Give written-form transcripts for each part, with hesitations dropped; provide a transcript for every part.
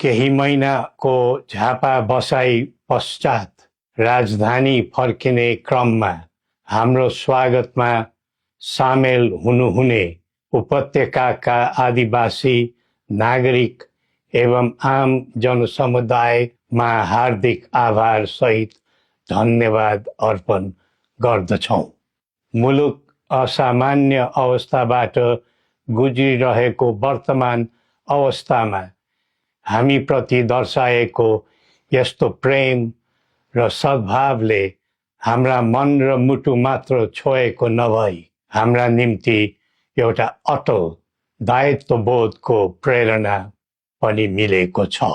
केही महिनाको झापा बसाई पश्चात राजधानी फर्किने क्रममा हाम्रो स्वागतमा सामेल हुनुहुने उपत्यकाका आदिवासी नागरिक एवं आम जनसमुदायमा हार्दिक आभार सहित धन्यवाद अर्पण गर्दछौं। मुलुक असामान्य अवस्थाबाट गुज्रिरहेको वर्तमान अवस्थामा हामीप्रति दर्शाएको यस्तो प्रेम र सद्भावले हाम्रा मन र मुटु मात्र छोएको नभई हाम्रा निम्ति एउटा अटल दायित्वबोधको प्रेरणा पनि मिलेको छ।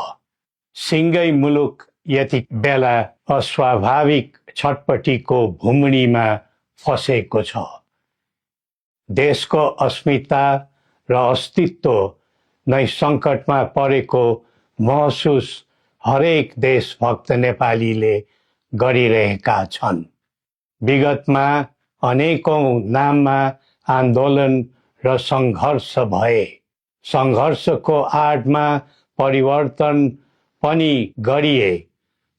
सिंगै मुलुक यति बेला अस्वाभाविक छटपटीको भुमणीमा फसेको छ। देशको अस्मिता र अस्तित्व नै सङ्कटमा परेको महसुस हरेक देशभक्त नेपालीले गरिरहेका छन्। विगतमा अनेकौं नाममा आन्दोलन र सङ्घर्ष भए। सङ्घर्षको आडमा परिवर्तन पनि गरिए,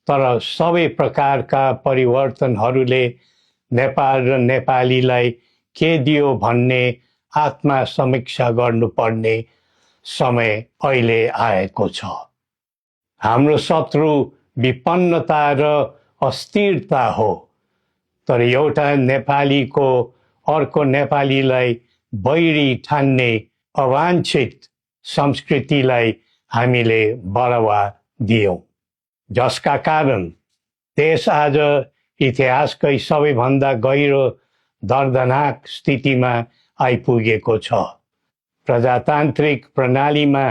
तर सबै प्रकारका परिवर्तनहरूले नेपाल र नेपालीलाई के दियो भन्ने आत्मसमीक्षा गर्नुपर्ने समय अहिले आएको छ। हाम्रो शत्रु विपन्नता र अस्थिरता हो, तर एउटा नेपालीको अर्को नेपालीलाई बैरी ठान्ने अवाञ्छित संस्कृतिलाई हामीले बढावा दियौं, जसका कारण देश आज इतिहासकै सबैभन्दा गहिरो दर्दनाक स्थितिमा आइपुगेको छ। प्रजातान्त्रिक प्रणालीमा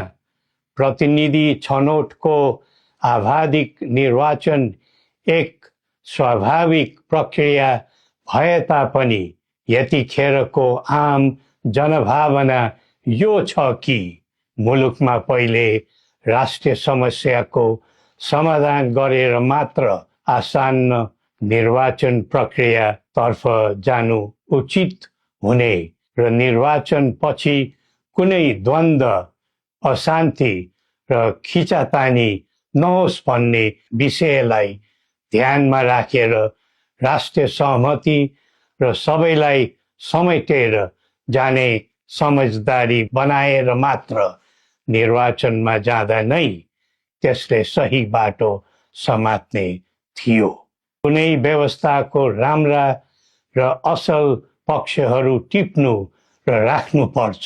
प्रतिनिधि छनौटको आवधिक निर्वाचन एक स्वाभाविक प्रक्रिया भए तापनि यतिखेरको आम जनभावना यो छ कि मुलुकमा पहिले राष्ट्रिय समस्याको समाधान गरेर मात्र आसन्न निर्वाचन प्रक्रियातर्फ जानु उचित हुने र निर्वाचन पछि कुनै द्वन्द्व, अशान्ति र खिचातानी नहोस् भन्ने विषयलाई ध्यानमा राखेर राष्ट्रिय सहमति र सबैलाई समेटेर जाने समझदारी बनाएर मात्र निर्वाचनमा जाँदा नै त्यसले सही बाटो समात्ने थियो। कुनै व्यवस्थाको राम्रा र असल पक्षहरू टिप्नु र राख्नुपर्छ।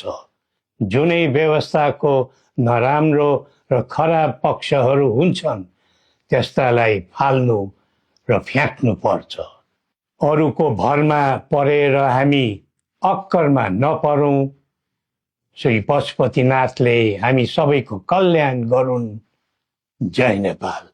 जुनै व्यवस्थाको नराम्रो र खराब पक्षहरू हुन्छन् त्यस्तालाई फाल्नु र फ्याँक्नु पर्छ। अरूको भरमा परेर हामी अक्करमा नपरौं। श्री पशुपतिनाथले हामी सबैको कल्याण गरून्। जय नेपाल।